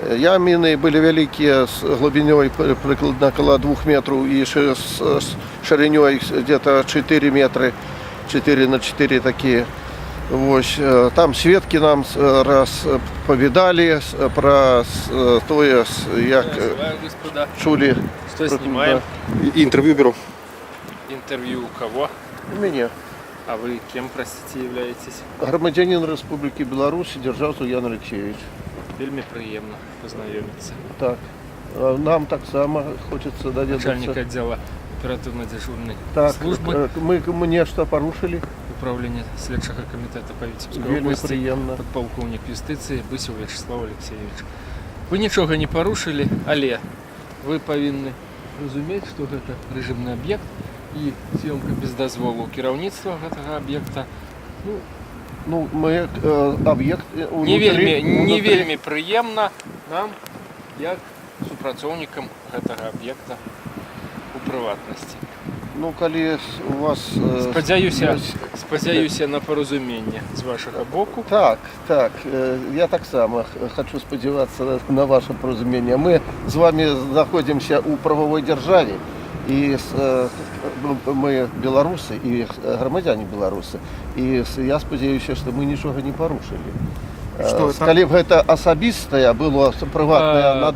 Яміны былі вялікія, з глыбінёй прыкладна каля 2 метраў і з шырынёй где-то 4 метры, 4 на 4 такія. Вось, там сведкі нам распавядалі пра тое, як Желаю, господа. чулі. Что снимаем? Интервью беру. Интервью у кого? У мяне. А вы кем, простите, являетесь? Грамадзянін Рэспублікі Беларусь Дзяржаўцаў Ян Алексеевич. Вельмі прыемна пазнаёміцца. Так. А нам таксама хочацца Начальник даведацца. отдела оперативно-дежурной Так, службы мы нешта парушылі. Управления Следчага камітэта па Віцебскай Вельмі области, прыемна. подполковник юстиции Бысев Вячеслав Алексеевич. Вы нічога не парушылі, але вы павінны разумець, што гэта рэжымны аб'ект і съёмка без дазволу кіраўніцтва гэтага аб'екта, ну, Ну, мы аб'ект не вельмі, не унутры- вельмі прыемна нам, як супрацоўнікам гэтага аб'екта у прыватнасці. Ну, калі у вас Спадзяюся, ёсць- спадзяюся на паразуменне з вашага боку. Так, я таксама хачу спадзявацца на ваша паразуменне. Мы з вамі знаходзімся ў прававой дзяржаве, і ну, мы беларусы і грамадзяне беларусы. І я спадзяюся, што мы нічога не парушылі. Што это? Калі б гэта асабістае было, прыватнае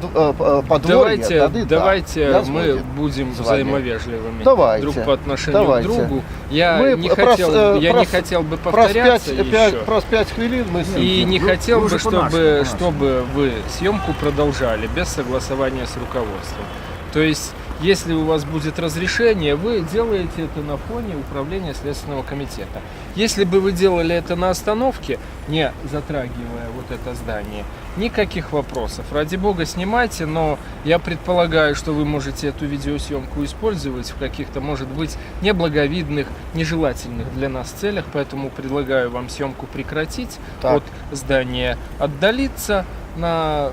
падвор'е, Давайте, тады да, давайте я мы згодзен будем з вами. взаимовежливыми Давайте, друг по отношению давайте. к другу. Я Мы не хотел, я не хотел бы праз повторяться 5, еще. Праз 5 хвілін мы И сыдзем. не Ну, хотел вы бы, уже чтобы, по-нашему, по-нашему. чтобы вы съемку продолжали без согласования с руководством. То есть, если у вас будет разрешение, вы делаете это на фоне управления Следственного комитета. Если бы вы делали это на остановке, не затрагивая вот это здание, никаких вопросов. Ради бога, снимайте, но я предполагаю, что вы можете эту видеосъемку использовать в каких-то, может быть, неблаговидных, нежелательных для нас целях, поэтому предлагаю вам съемку прекратить, от здания отдалиться на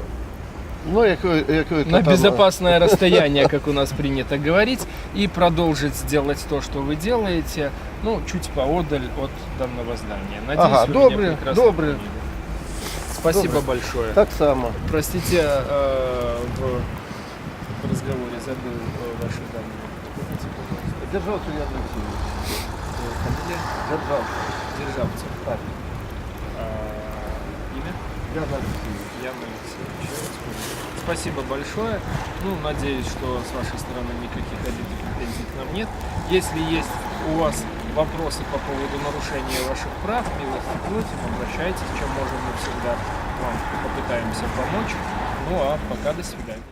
Ну, якое на там, безопасное расстояние, как у нас принято говорить, и продолжить делать то, что вы делаете, ну, чуть поодаль от данного здания. Надеюсь, Ага, вы добре, меня прекрасно добре. поняли. Спасибо Добре. большое. Таксама. Простите, в разговоре забыл ваши данные. Напомните, пожалуйста. Дзяржаўцаў Ян Алексеевич. Фамилия? Дзяржаўцаў. Державцев. Так. А, имя? Ян Алексеевич. Ян Алексеевич. Я вас понял. Спасибо большое. Ну, надеюсь, что с вашей стороны никаких обид и претензий к нам нет. Если есть у вас вопросы по поводу нарушения ваших прав, милости просим, обращайтесь, чем можем, мы всегда вам попытаемся помочь. Ну а пока до свидания.